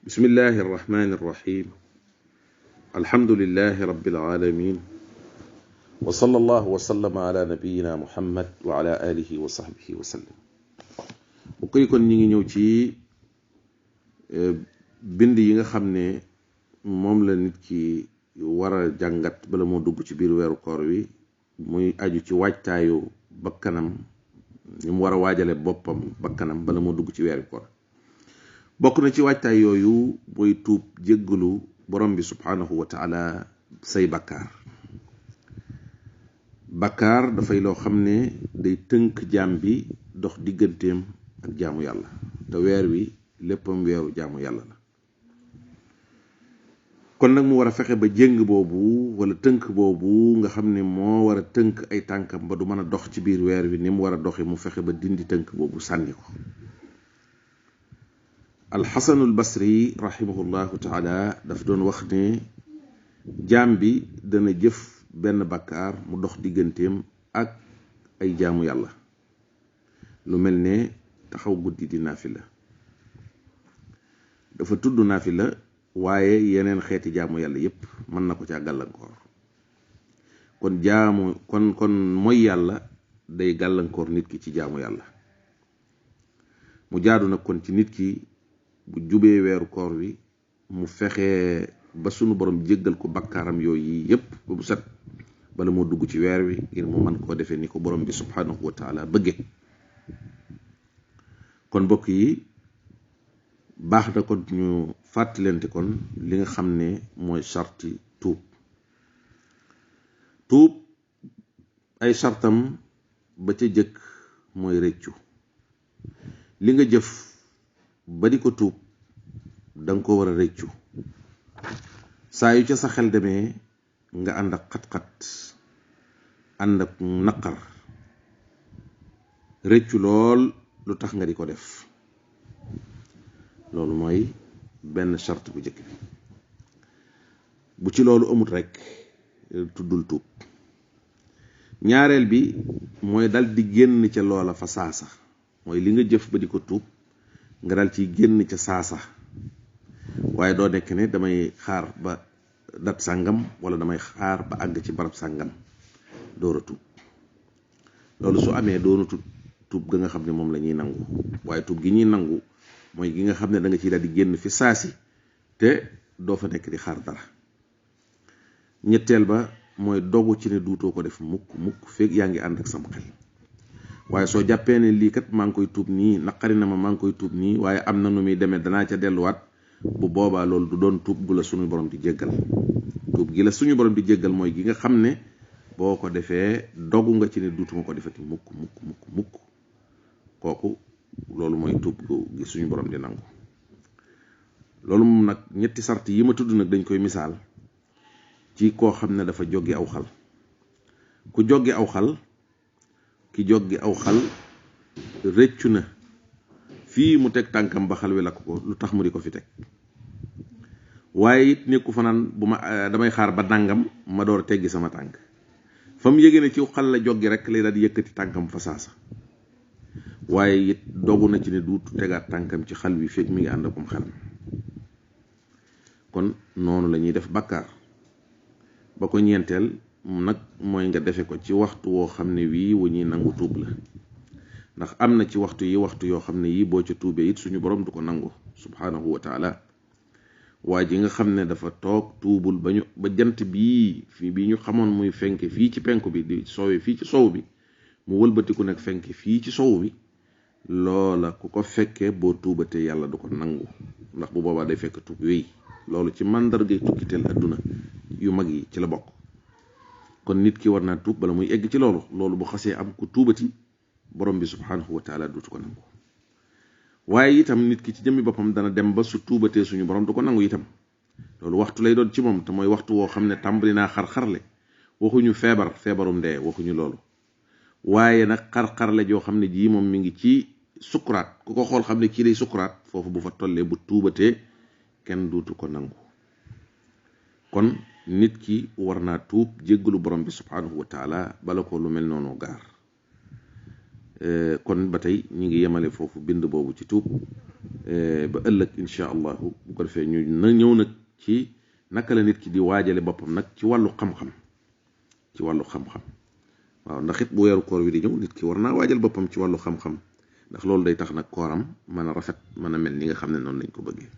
بسم الله الرحمن الرحيم الحمد لله رب العالمين وصلى الله وسلم على نبينا محمد وعلى آله وصحبه وسلم بقي كون نيغي ñew ci bind yi nga xamne mom la nit ki wara jangat bala mo dugg ci biir wéru koor wi muy aju ci waajtaayu bakkanam ni mu wara waajale boppam bakkanam bala mo dugg ci wéru koor bokk na ci waajtaay yooyu boy tuub jéggalu borom bi subhanahu wa ta'ala say bakkaar dafay loo xam ne day tënk jaam bi dox digganteem ak jaamu yàlla te weer wi léppam weeru jaamu yàlla la kon nag mu war a fexe ba jéng boobu wala tënk boobu nga xam ne moo war a tënk ay tànkam ba du mën a dox ci biir weer wi ni mu war a doxe mu fexe ba dindi tënk boobu sànni ko alxasanul basri rahimahullahu taala daf doon wax ne jaam bi dana jëf benn bakkaar mu dox digganteem ak ay jaamu yàlla lu mel ne taxaw guddi di naafila dafa tudd naafila waaye yeneen xeeti jaamu yàlla yépp mën na ko caa gàllankoor kon mooy yàlla day gàllankoor nit ki ci jaamu yàlla mu jaadu nag kon ci nit ki bu jubee weeru koor wi mu fexe ba sunu borom jéggal ko bakkaaram yooyu yépp ba bu set bala moo dugg ci weer wi ngir mu man koo defee ni ko borom bi subhanahu wa taala bëgge kon mbokk yi baax na kon ñu fàttalente kon li nga xam ne mooy sarti tuub ay sartam ba ca jëkk mooy rëccu li nga jëf ba di ko tuub danga ko war a rëccu saa yu ca sa xel demee nga ànd ak xat-xat ànd ak naqar rëccu lool lu tax nga di ko def loolu mooy benn charte bu njëkk bi bu ci loolu amut rek tuddul tuub ñaareel bi mooy dal di génn ca loola fa saasa mooy li nga jëf ba di ko tuub nga dal ci génn ca saasa waaye doo nekk ne damay xaar ba dat sàngam wala damay xaar ba àgg ci barab sàngam door a tuub loolu su amee doonu tuub ga nga xam ne moom la ñuy nangu waaye tuub gi ñuy nangu mooy gi nga xam ne da nga ciy dal di génn fi saasi te doo fa nekk di xaar dara ñetteel ba mooy dogu ci ne duutoo ko def mukk feeg yaa ngi ànd ak sam xel waaye soo jàppee ne lii kat maa ngi koy tuub nii naqari na ma maa ngi koy tuub nii waaye am na nu muy demee danaa ca delluwaat bu boobaa loolu du doon tuub gu la suñu borom di jéggal tuub gi la suñu borom di jéggal mooy gi nga xam ne boo ko defee dogu nga ci ne duutuma ko defati mukk kooku loolu mooy tuub gi suñu borom di nangu loolu moom nag ñetti sart yi ma tudd nag dañ koy misaal ci koo xam ne dafa joggi aw xal ku joggi aw xal ki joggi aw xal rëccu na fii mu teg tànkam ba xal wi lakk ko lu tax mu di ko fi teg waaye it nekku fanaan bu ma damay xaar ba dàngam ma door teggi sama tànk fa mu yëgee ne ci xal la joggi rek lay daal di yëkkati tànkam fa saasa waaye it dogu na ci ne duutu tegaat tànkam ci xal wi fekk mi ngi ànd akum xelam kon noonu la ñuy def bàkkaar ba ko ñeenteel nag mooy nga defe ko ci waxtu woo xam ne wii wu ñuy nangu tuub la ndax am na ci waxtu yoo xam ne yii boo ca tuubee it suñu borom du ko nangu subhanahu wa taala waa ji nga xam ne dafa toog tuubul ba jant bii ñu xamoon muy fenke fii ci penku bi di soowee fii ci sow bi mu wëlbatiku nag fenke fii ci sow bi loola ku ko fekkee boo tuubatee yàlla du ko nangu ndax bu boobaa day fekk tuub wéy loolu ci màndargay tukkiteel adduna yu mag yi ci la bokk kon nit ki war naa tuub bala muy egg ci loolu bu xasee am ku tuubati borom bi subhanahu wa taala duutu ko nangu waaye itam nit ki ci jëmmi boppam dana dem ba su tuubatee suñu borom du ko nangu itam loolu waxtu lay doon ci moom te mooy waxtu woo xam ne tàmbali naa xar-xarle waxuñu feebarum dee waxuñu loolu waaye nag xar-xarle joo xam ne jii moom mi ngi ci sukuraat ku ko xool xam ne kii day sukuraat foofu bu fa tollee bu tuubatee kenn duutu ko nangu kon nit ki war naa tuub jéggalu borom bi subhanahu wa taala bala ko lu mel noonu gaar kon ba tey ñi ngi yemale foofu bind boobu ci tuub ba ëllëg incha allahu bu ko defee ñu na ñëw nag ci naka la nit ki di waajale boppam nag ci wàllu xam-xam waaw ndax it bu weeru koor wi di ñëw nit ki war naa waajal boppam ci wàllu xam-xam ndax loolu day tax nag kooram mën a rafet mën a mel ni nga xam ne noonu lañ ko bëggee